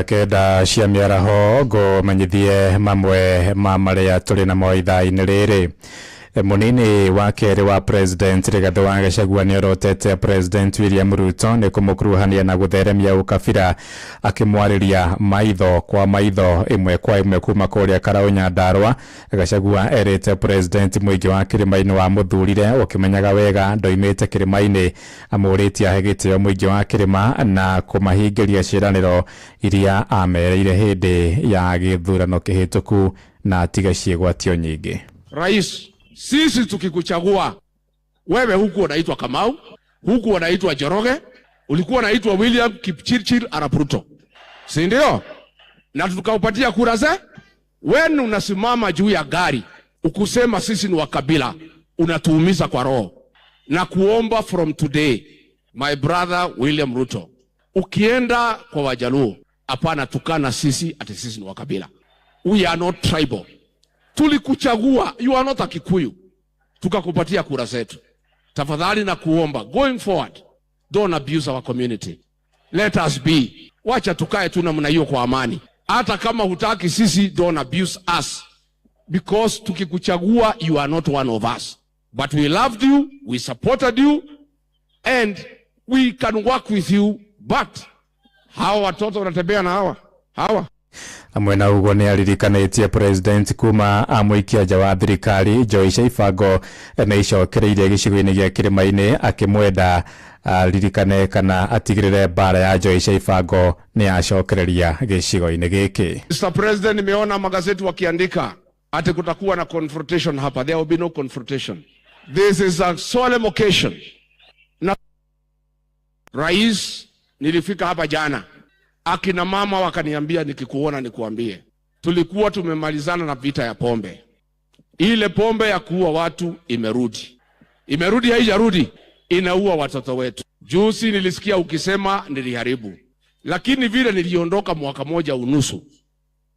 Thaa 9 cia mĩaraho ngũmenyithie mamwe ma marĩa tũrĩ namo ithaa-inĩ rĩrĩ. Mũnini wa kerĩ wa President Rigathĩ wa Gachagua nĩorotete President William Ruto nĩ kũmũkuruhania na gũtheremia ũkabira akĩmwarĩria maitho kwa maitho ĩmwe kwa ĩmwe kuma kũrĩa Karau Nyandarua. Gachagua erĩte President mũingĩ wa kĩrĩma-inĩ wamũthurire ũkĩmenyaga wega ndoimĩte kĩrĩma-inĩ. Amũrĩtie ahe gĩtĩo mũingĩ wa kĩrĩma na kũmahingĩria ciĩranĩro iria amereire hĩndĩ ya gĩthurano kĩhĩtũku na atige ciĩgwatio nyingĩ. Rais, sisi tukikuchagua wewe, huku unaitwa Kamau, huku unaitwa Njoroge, ulikuwa unaitwa William Kipchirchir Arap Ruto, si ndio? Na tukaupatia kura ze. Wewe unasimama juu ya gari ukusema sisi ni wa kabila, unatuumiza kwa roho. Na kuomba from today, my brother William Ruto, ukienda kwa Wajaluo, hapana tukana sisi ati sisi ni wa kabila. We are not tribal. Tulikuchagua, you are not a Kikuyu, tukakupatia kura zetu. Tafadhali na kuomba, going forward, don't abuse our community. Let us be. Wacha tukae tu namna hiyo kwa amani. Hata kama hutaki sisi, don't abuse us because tukikuchagua you are not one of us, but we loved you, we supported you and we can work with you, but hawa watoto wanatembea na hawa hawa. Hamwe na ũguo nĩ aririkanĩtie President kuma amũikia nja wa thirikari njohi cia ibango nĩ icokereirie gĩcigo-inĩ gĩa kĩrĩma-inĩ, akĩmwenda aririkane kana atigĩrĩre mbara ya njohi cia ibango nĩ yacokereria gĩcigo-inĩ gĩkĩ. Mr. President, nimeona magazeti wakiandika ati kutakuwa na confrontation hapa. There will be no confrontation. This is a solemn occasion. Na Rais, nilifika hapa jana, akina mama wakaniambia nikikuona nikuambie, tulikuwa tumemalizana na vita ya pombe. Ile pombe ya kuua watu imerudi, imerudi, haijarudi, inaua watoto wetu. Juzi nilisikia ukisema niliharibu, lakini vile niliondoka mwaka moja unusu,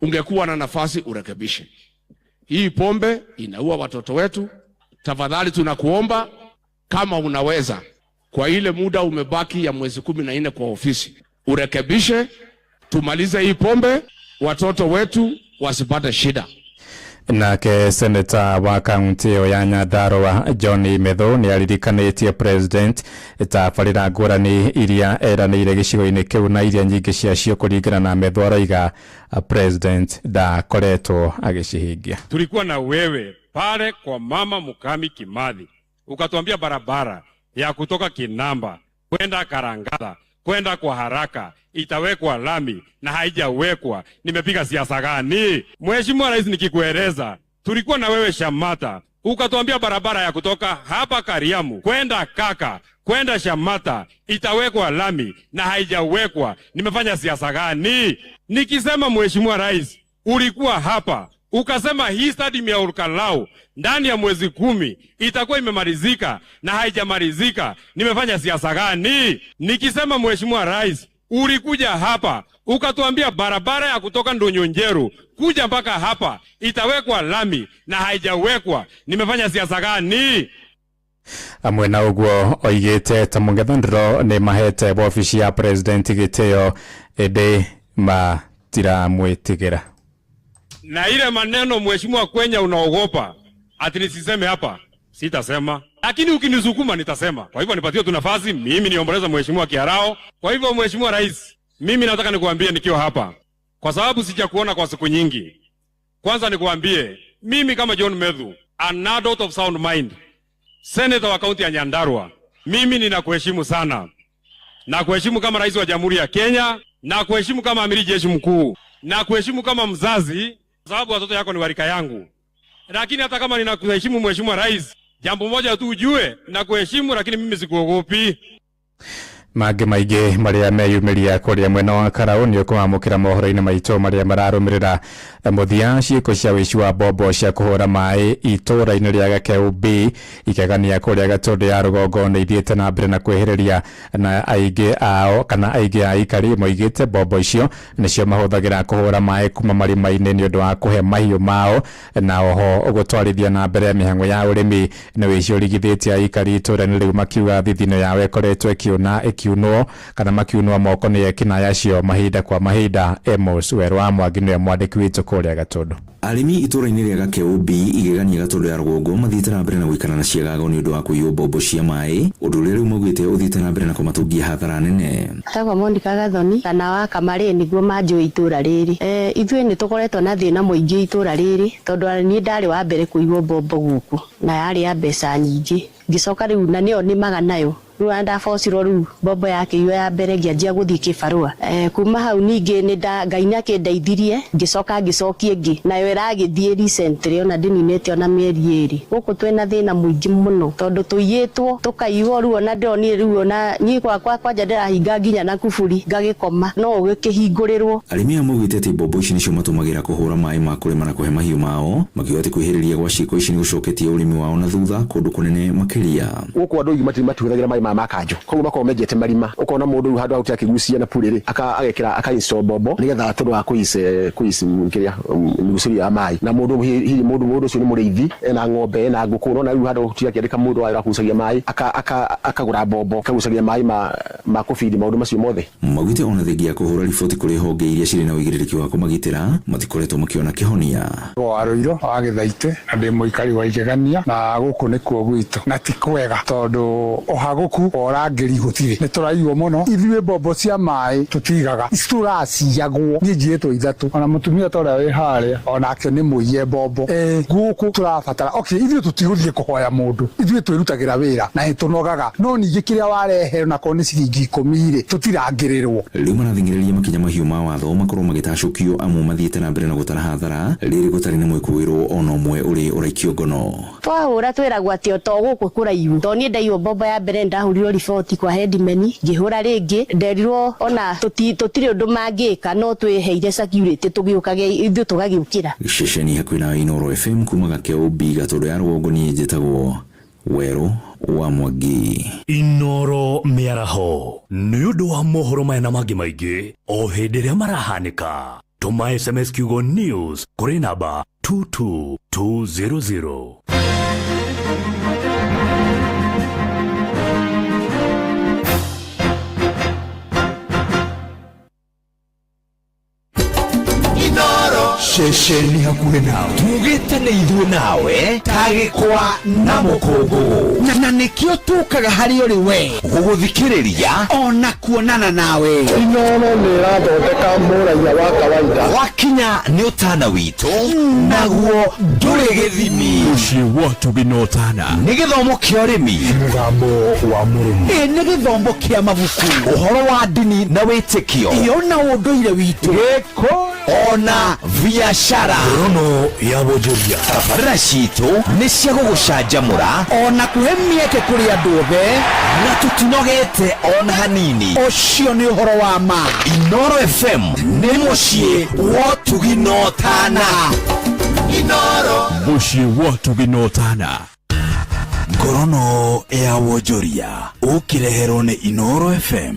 ungekuwa na nafasi urekebishe. Hii pombe inaua watoto wetu. Tafadhali tunakuomba kama unaweza, kwa ile muda umebaki ya mwezi 14 kwa ofisi, urekebishe, tumalize hii pombe, watoto wetu wasipate shida. Nake seneta wa kaunti ĩyo ya Nyandarua John Methu nĩ aririkanĩtie President tabarĩra ngũrani iria eranĩire gĩcigo-inĩ kĩu na iria nyingĩ ciacio kũringana na Methu aroiga President ndakoretwo agĩcihingia. Tulikuwa na wewe pale kwa mama Mukami Kimathi, ukatuambia barabara ya kutoka Kinamba kwenda Karangatha kwenda kwa haraka itawekwa lami na haijawekwa. Nimepiga siasa gani? Mheshimiwa Rais, nikikueleza tulikuwa na wewe Shamata, ukatuambia barabara ya kutoka hapa Kariamu kwenda Kaka kwenda Shamata itawekwa lami na haijawekwa. Nimefanya siasa gani? Nikisema Mheshimiwa Rais, ulikuwa hapa ukasema hii stadium ya Olkalou ndani ya mwezi 10 itakuwa imemalizika na haijamalizika. Nimefanya siasa gani? Nikisema Mheshimiwa Rais, ulikuja hapa ukatuambia barabara ya kutoka Ndonyonjeru kuja mpaka hapa itawekwa lami na haijawekwa. Nimefanya siasa gani? Amwe na ũguo oigĩte ta mũng'ethanĩro nĩ mahete wabici ya President gĩtĩo ĩndĩ matiramwĩtigĩra. Na ile maneno Mheshimiwa Kwenya unaogopa ati nisiseme hapa, sitasema, lakini ukinisukuma nitasema. Kwa hivyo nipatie tu nafasi mimi niomboleza Mheshimiwa Kiarao. Kwa hivyo Mheshimiwa Rais, mimi nataka nikuambie nikiwa hapa, kwa sababu sijakuona kwa siku nyingi. Kwanza nikuambie mimi kama John Methu, an adult of sound mind, senator wa kaunti ya Nyandarua, mimi ninakuheshimu sana, na kuheshimu kama rais wa Jamhuri ya Kenya, na kuheshimu kama amiri jeshi mkuu, na kuheshimu kama mzazi, sababu watoto yako ni warika yangu. Lakini hata kama ninakuheshimu Mheshimiwa Rais, jambo moja tu ujue, nakuheshimu lakini mimi sikuogopi. Mangĩ maingĩ marĩa meyumĩria kũrĩa mwena wa Karau nĩ ũkũmamũkĩra mohoro-inĩ maitũ marĩa mararũmĩrĩra. Mũthia, ciĩko cia wĩici wa mbombo cia kũhũra maĩ itũũra-inĩ rĩa Gakeu B ikegania kũrĩa Gatũndũ ya rũgongo nĩ ithiĩte na mbere na kwĩhĩrĩria, na aingĩ ao kana aingĩ a aikari moigĩte mbombo icio nĩcio mahũthagĩra kũhũra maĩ kuma marima-inĩ nĩ ũndũ wa kũhe mahiũ mao na oho gũtwarithia na mbere mĩhang'o ya ũrĩmi. Nĩ wĩici ũrigithĩtie aikari itũũra-inĩ rĩu, makiuga thithino yao ĩkoretwo ĩkĩũna. makiunwo kana makiunwo moko nĩ ekinaĩ acio mahinda kwa mahinda. Amos Werũ wa Mwangi nĩwe mwandĩki witũ kũrĩa Gatũndũ. Arĩmi itũra-inĩ rĩa Gakeu B Igegania Gatũndũ ya rũgongo mathiĩte na mbere na gũikara na ciagago nĩ ũndũ wa kũiywo mbombo cia maĩ, ũndũ ũrĩa rĩu maugĩte ũthiĩte na mbere na kũmatũngia hathara nene. Tagwo Monica Gathoni kana wa Kamarĩ nĩguo manjũĩ itũra rĩrĩ. Ithuĩ nĩ tũkoretwo na thĩna mũingĩ itũra rĩrĩ tondũ niĩ ndarĩ wa mbere kũiywo mbombo gũkũ na yarĩ ya mbeca nyingĩ, ngĩcoka rĩu na nĩyo nĩmaga nayo rĩu ndabocirwo rĩu mbombo yakĩiywo ya mbere ngĩanjia gũthiĩ kĩbarũa. Kuma hau ningĩ Ngai nĩakĩndeithirie ngĩcoka ngĩcokia ĩngĩ nayo ĩragĩthiĩ recently ona ndĩninĩte ona mĩeri 2. Gũkũ twĩna thĩna mũingĩ mũno tondũ tũiyĩtwo tũkaiywo rĩu ona ndĩronire rĩu ona niĩ gwakwa kwanja ndĩrahinga nginya na kuburi ngagĩkoma no ũgĩkĩhingũrĩrwo. Arĩmi aya maugĩte atĩ mbombo ici nĩcio matũmagĩra kũhũra maĩ ma kũrĩma na kũhe mahiũ mao, makiuga atĩ kwĩhĩrĩria gwa ciĩko ici nĩ gũcoketie ũrĩmi wao na thutha kũndũ kũnene makĩria. Gũkũ andũ aingĩ matihũthagĩra maĩ ma makanjũ, koguo makoragwo menjete marima, ũkona mũndũ rĩu handũ ha gũtinda akĩgucia na purĩ rĩ, agekĩra aka install mbombo nĩgetha tondũ wa kũice kĩrĩa mĩgucĩrio ya maĩ. Na mũndũ hihi mũndũ ũcio nĩ mũrĩithi, ena ng'ombe ena ngũkũ, ũrona rĩu handũ ha gũtinda akĩandĩka mũndũ wa wĩra wa kũgucagia maĩ, akagũra mbombo akagucagia maĩ ma kũbindi maũndũ macio mothe. Maugĩte ona thengia ya kũhũra riboti kũrĩ honge iria cirĩ na ũigĩrĩrĩki wa kũmagitĩra matikoretwo makĩona kĩhonia. Wa Rũirũ wa Gĩthaitĩ na ndĩ mũikari wa Igegania na gũkũ nĩkuo gwitũ na ti kwega tondũ ũhagũku wa ũrangĩri gũtirĩ, nĩ tũraiywo mũno ithuĩ. Mbombo cia maĩ tũtigaga tũraciyagwo, niĩ njiĩtwo 3 ona mũtumia ta ũrĩa wĩ harĩa onake nĩ mũiye mbombo. Gũkũ tũrabatara okay, ithuĩ tũtigũthiĩ kũhoya mũndũ, ithuĩ twĩrutagĩra wĩra na nĩtũnogaga, no ningĩ kĩrĩa warehe onakorwo nĩ ciringi 10 rĩ, tũtirangĩrĩrwo. Rĩu marathing'ĩrĩria makinya mahiũ ma watho makorwo magĩtacũkio amu mathiĩte na mbere na gũtara hathara rĩrĩ gũtarĩ na mwĩkũĩrwo ona ũmwe ũrĩ ũraikio ngono. Twahũra twĩragwo atĩ o to gũkũ kũraiywo, to niĩ ndaiywo mbombo ya mbere ndahũrirwo riboti kwa headman, ngĩhũra rĩngĩ nderirwo ona tũtirĩ ũndũ mangĩka no twĩheire security tũgĩũkage ithuĩ tũgagĩũkĩra. Ceceni hakuhĩ na Inooro FM kuma Gakeu B Gatũndũ ya rũgongo, niĩ njĩtagwo Werũ wa Mwangi. Inooro mĩaraho nĩ ũndũ wa mohoro maya na mangĩ maingĩ o hĩndĩ ĩrĩa marahanĩka, tũma SMS kiugo news kũrĩ namba 22200. Ceceni hakuhĩ nawe tugĩte nĩ ithuĩ nawe tagĩkwa na mũkũngũgũ na nĩkĩo tũkaga harĩ ũrĩ we gũgũthikĩrĩria ona kuonana nawe. Inooro nĩ ĩrathondeka mũraiya wa kawaida. Wakinya nĩ ũtana witũ naguo ndũrĩ gĩthimi. Mũciĩ wa ũtugi na ũtana nĩ gĩthomo kĩa ũrĩmi, mũgambo wa mũrĩmi, ĩ nĩ gĩthomo kĩa mabuku, ũhoro wa ndini na wĩtĩkio, iyo na ũndũire witũ, gĩkũyũ ona biashara. Ngorono ya wonjoria. Tabarĩra citũ nĩ cia gũgũcanjamũra ona kũhe mĩeke kũrĩ andũ othe na tũtinogete ona hanini. Ũcio nĩ ũhoro wa ma. Inooro FM nĩ mũciĩ wa ũtugi na ũtana. Inooro mũciĩ wa ũtugi na ũtana. Ngorono ya wonjoria ũkĩreherwo nĩ Inooro FM.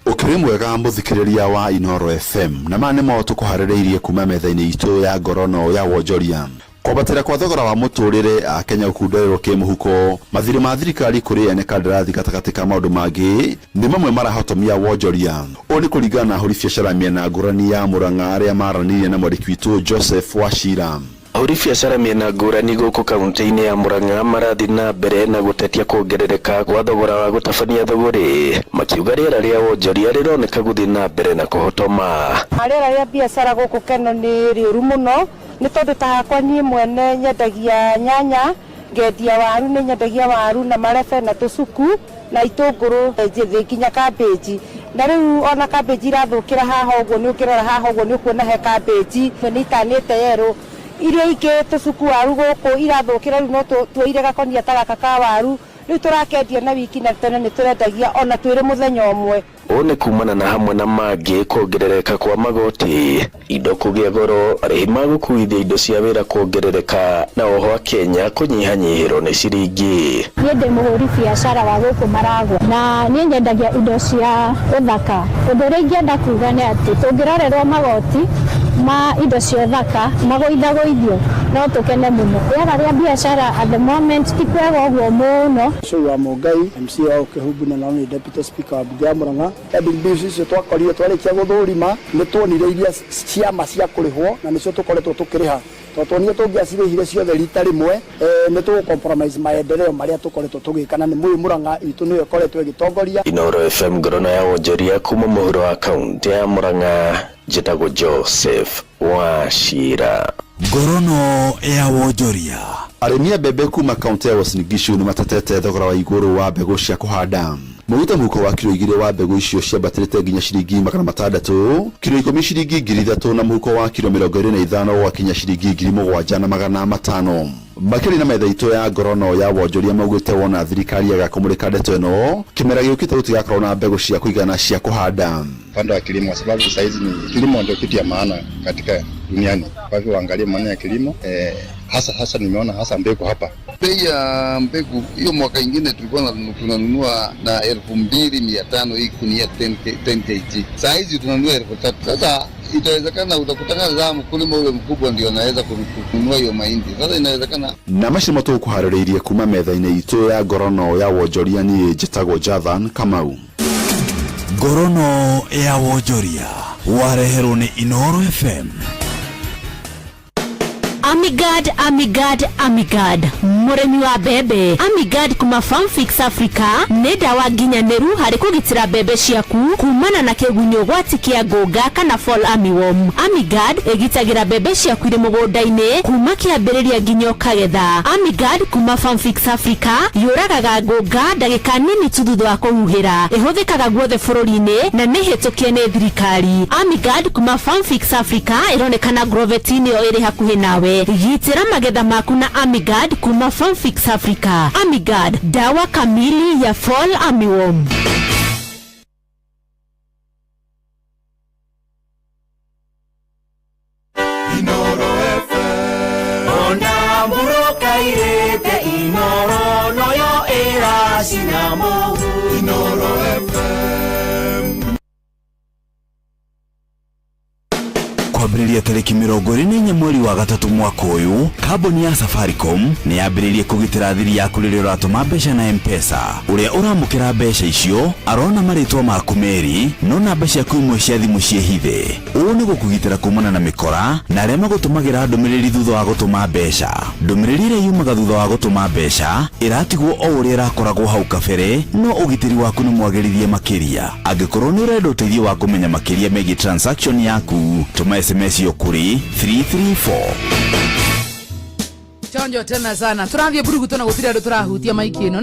Ũkĩrĩ mwega mũthikĩrĩria wa Inooro FM, na maya nĩmo tũkũharĩrĩirie kuma metha-inĩ itũ ya ngorono ya wonjoria. Kwambatĩra kwa thogora wa mũtũrĩre, Akenya gũkundererwo kĩmũhuko, mathirĩ ma thirikari kũrĩ ene kandarathi gatagatĩ ka maũndũ mangĩ nĩ mamwe marahotomia wonjoria. Ũũ nĩ kũringana na ahũri biacara mĩena ngũrani ya Mũrang'a arĩa maranĩirie na mwandĩki witũ Joseph Wachira. Ahũri biacara mĩena ngũrani gũkũ kaunti-inĩ ya Murang'a marathiĩ na mbere na gũtetia kuongerereka gwa thogora wa gũtabania thũgũrĩ, makiuga rĩera rĩa wonjoria rĩroneka gũthiĩ na mbere na kũhotoma. Rĩera rĩa biacara gũkũ Keno nĩ rĩũru mũno, nĩ tondũ ta hakwa niĩ mwene nyendagia nyanya, ngendia waru, nĩ nyendagia waru na marebe na tũcuku na itũngũrũ njĩthĩ nginya kambĩnji. Na rĩu ona kambĩnji irathũkĩra haha ũguo, nĩ ũngĩrora haha ũguo nĩ ũkuona he kambĩnji nĩ itanĩte yerũ. Iria ingĩ tũcuku waru gũkũ irathũkĩra rĩu no tuoire gakonia ta gaka ka waru, rĩu tũrakendia na wiki na tene nĩ tũrendagia ona twĩrĩ mũthenya ũmwe. Ũũ nĩ kumana na hamwe na mangĩ kuongerereka kwa magoti, indo kũgĩa goro, arĩhi ma gũkuithia indo cia wĩra kuongerereka na oho Akenya kũnyihanyihĩrwo nĩ ciringi. Niĩ ndĩ mũhũri biacara wa gũkũ Maragwa na niĩ nyendagia indo cia ũthaka. Ũndũ ũrĩa ingĩenda kuga nĩ atĩ tũngĩrorerwo magoti ma indo cia ũthaka magũithagũithio, No tũkene mũno. Rĩera rĩa biacara at the moment ti kwega ũguo mũno. Cũi wa Mũngai, MCA wa Kĩhumbu na nĩ deputy speaker wa mbunge ya Murang'a. Pending bills icio twakorire twarĩkia gũthũrima nĩ tuonire iria ciama cia kũrĩhwo na nĩcio tũkoretwo tũkĩrĩha, tondũ tuonire tũngĩacirĩhire ciothe rita rĩmwe, nĩ tũgũ compromise maendeleo marĩa tũkoretwo tũgĩka, na nĩ mũĩ Murang'a itũ nĩyo ĩkoretwo ĩgĩtongoria. Inooro FM, ngorono ya wonjoria kuma mũhuro wa kaunti ya Murang'a, njĩtagwo Joseph Wachira. Ngorono ya wonjoria. Arĩmi a mbembe kuma kaunti ya Uasin Gishu nĩ matetete thogora wa igũrũ wa mbegũ cia kũhanda. Maugĩte mũhuko wa kiro 2 wa mbegũ icio ciambatĩrĩte nginya ciringi 600, kiro 10 ciringi 3000, na mũhuko wa kiro 25 ũgakinya ciringi 7500. Makĩria na metha itũ ya ngorono ya wonjoria maugĩte wona thirikari yaga kũmũrĩka ndeto ĩno, kĩmera gĩũkĩte gũtigakorwo na mbegũ cia kũigana cia kũhanda. Upande wa kilimo, kwa sababu saizi ni kilimo ndio kitu ya maana katika duniani. Kwa hivyo waangalie maana ya kilimo, hasa hasa nimeona hasa mbegu hapa. Bei ya mbegu hiyo mwaka ingine tulikuwa tunanunua na 2500 hii kunia 10 kg, saa hizi tunanunua 3000. Sasa itawezekana utakutana za mkulima ule mkubwa ndio anaweza kununua hiyo mahindi. Sasa inawezekana. Na macio nĩmo tũgũkũharĩrĩirie kuma metha-inĩ itũ ya ngorono ya wonjoria. Niĩ njĩtagwo Jathan Kamau. Ngorono ya wonjoria wareherwo nĩ Inooro FM. Amigad, Amigad, Amigad, mũrĩmi wa mbembe. Amigad kuma Farmfix Africa nĩ ndawa nginyanĩru harĩ kũgitĩra mbembe ciaku kumana na kĩgunyũ gwati kĩa ngũnga kana fall armyworm. Amigad ĩgitagĩra mbembe ciaku irĩ mũgũnda-inĩ kuma kĩambĩrĩria nginya ũkagetha. Amigad kuma Farmfix Africa yũragaga ngũnga ndagĩka nini tu thutha wa kũhuhĩra. Ĩhũthĩkaga guothe bũrũri-inĩ na nĩ hĩtũkie nĩ thirikari. Amigad kuma Farmfix Africa ĩronekana Grovet-inĩ ĩyo ĩrĩ hakuhĩ nawe. Gitĩra magetha maku na Amigad kuma Farmfix Africa. Amigad, dawa kamili ya fall armyworm. Ona mburuka irĩte Inoro noyo ĩracina mũhu. Inoro FM. Kwambĩrĩria tarĩki 24 mweri wa gatatũ mwaka ũyũ, kambuni ya Safaricom nĩ yambĩrĩirie kũgitĩra thiri yaku rĩrĩa ũratũma mbeca na M-Pesa. Ũrĩa ũramũkĩra mbeca icio arona marĩtwa maku merĩ, no namba ciaku imwe cia thimũ ciĩhithe. Ũũ nĩ gũkũgitĩra kumana na mĩkora na arĩa magũtũmagĩra ndũmĩrĩri thutha wa gũtũma mbeca. Ndũmĩrĩri ĩrĩa yumaga thutha wa gũtũma mbeca ĩratigwo o ũrĩa ĩrakoragwo hau kabere, no ũgitĩri waku nĩ mwagĩrithie makĩria. Angĩkorwo nĩ ũrenda ũteithio wa kũmenya makĩria megiĩ transaction yaku, tũma SMS yo kũrĩ 334. Chonjo tena sana. Tũrathiĩ mburuguto na gũtirĩ andũ tũrahutia maiki ĩno.